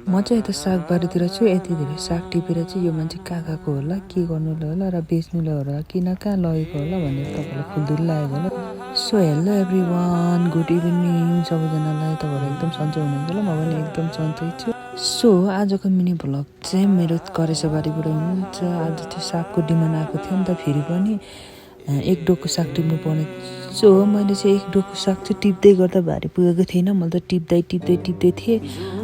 म चाहिँ यता सागबारीतिर छु। यति धेरै साग टिपेर चाहिँ यो मान्छे कहाँ गएको होला, के गर्नुलाई होला र बेच्नुलाई होला, किन कहाँ लगेको होला भनेर तपाईँलाई खुल्दुली लागेको होला। So hello every one, good evening सबैजनालाई। तपाईँहरू एकदम सन्चै हुनुहुन्छ होला, म पनि एकदम सन्चै छु। सो आजको मिनी भ्लग चाहिँ मेरो करेसाबारीबाट हुनुहुन्छ। आज चाहिँ सागको डिमान्ड आएको थियो नि त, फेरि पनि एक डोको साग टिप्नु पर्ने। सो मैले चाहिँ एक डोको साग चाहिँ टिप्दै गर्दा भारी पुगेको थिएन। मैले त टिप्दै थिएँ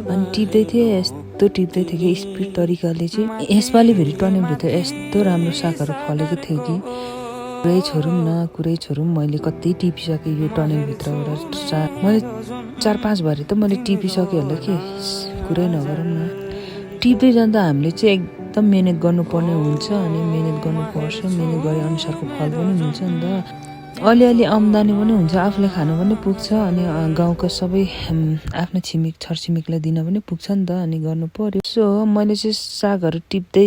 अनि टिप्दै थिएँ, यस्तो टिप्दै थिएँ कि स्पिड तरिकाले चाहिँ यसपालि फेरि टर्निङभित्र यस्तो राम्रो सागहरू फलेको थियो कि कुरै छोरौँ मैले कति टिपिसकेँ यो टर्निङभित्रबाट साग। मैले 4-5 भरि त मैले टिपिसकेँ होला कि कुरै नगरौँ न। टिप्दै जाँदा हामीले चाहिँ एकदम मिहिनेत गर्नुपर्ने हुन्छ अनि मिहिनेत गर्नुपर्छ। मिहिनेत गरे अनुसारको फल पनि हुन्छ नि त। अलिअलि आम्दानी पनि हुन्छ, आफूले खानु पनि पुग्छ अनि गाउँका सबै आफ्नो छरछिमेकलाई दिन पनि पुग्छ नि त, अनि गर्नु पर्यो। सो मैले चाहिँ सागहरू टिप्दै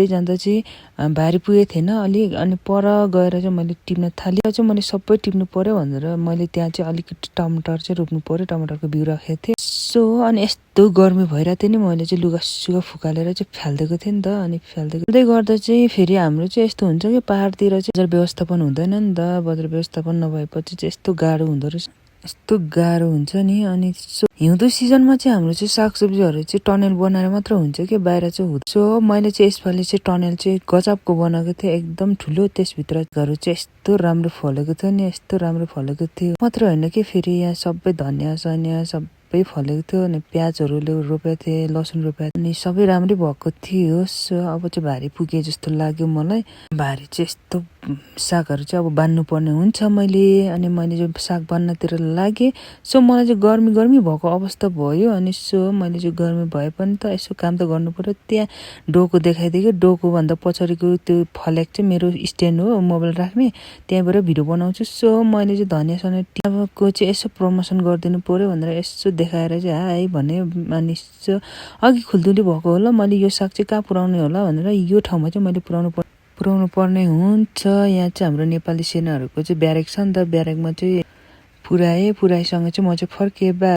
जाँदा चाहिँ भारी पुगेको थिएन अलिक, अनि पर गएर चाहिँ मैले टिप्न थालेँ। चाहिँ मैले सबै टिप्नु पर्यो भनेर मैले त्यहाँ चाहिँ अलिकति टमाटर चाहिँ रोप्नु पर्यो, टमाटरको बिउ राखेको थिएँ। सो अनि यस्तो गर्मी भइरहेको थियो नि, मैले चाहिँ लुगा फुकालेर चाहिँ फालिदिएको थिएँ नि त। अनि फाल्दै गर्दा चाहिँ फेरि हाम्रो चाहिँ यस्तो हुन्छ कि पहाडतिर चाहिँ बजार व्यवस्थापन हुँदैन नि त। बजार व्यवस्थापन नभएपछि चाहिँ यस्तो गाह्रो हुँदो रहेछ, यस्तो गाह्रो हुन्छ नि। अनि हिउँदो सिजनमा चाहिँ हाम्रो चाहिँ सागसब्जीहरू चाहिँ टनल बनाएर मात्र हुन्छ कि बाहिर चाहिँ हुँदैन। सो मैले चाहिँ यसपालि चाहिँ टनल चाहिँ गजबको बनाएको थिएँ, एकदम ठुलो। त्यसभित्रहरू चाहिँ यस्तो राम्रो फलेको थियो नि, यस्तो राम्रो फलेको थियो मात्र होइन कि फेरि यहाँ सबै धनियाँ सनियाँ सबै फलेको थियो। अनि प्याजहरू रोपेको थिएँ, लसुन रोपेको थिएँ, अनि सबै राम्रै भएको थियो। सो अब चाहिँ भारी पुगे जस्तो लाग्यो मलाई। भारी चाहिँ यस्तो सागहरू चाहिँ अब बान्नु पर्ने हुन्छ मैले। अनि मैले चाहिँ साग बान्नतिर लागेँ। सो मलाई चाहिँ गर्मी भएको अवस्था भयो। अनि सो मैले चाहिँ गर्मी भए पनि त यसो काम त गर्नु पर्यो। त्यहाँ डोको देखाइदियो, डोकोभन्दा पछाडिको त्यो फल्याक चाहिँ मेरो स्ट्यान्ड हो मोबाइल राख्ने, त्यहाँबाट भिडियो बनाउँछु। सो मैले चाहिँ धनियाँ सनियाँ टिपेको चाहिँ यसो प्रमोसन गरिदिनु पर्यो भनेर यसो देखाएर चाहिँ हाई भने। अनि अघि खुल्दुली भएको होला, मैले यो साग चाहिँ कहाँ पुऱ्याउने होला भनेर यो ठाउँमा चाहिँ मैले पुऱ्याउनु पर्ने हुन्छ। यहाँ चाहिँ हाम्रो नेपाली सेनाहरूको चाहिँ ब्यारेक छ नि त, ब्यारेकमा चाहिँ पुऱ्याइसँग चाहिँ म चाहिँ फर्केँ।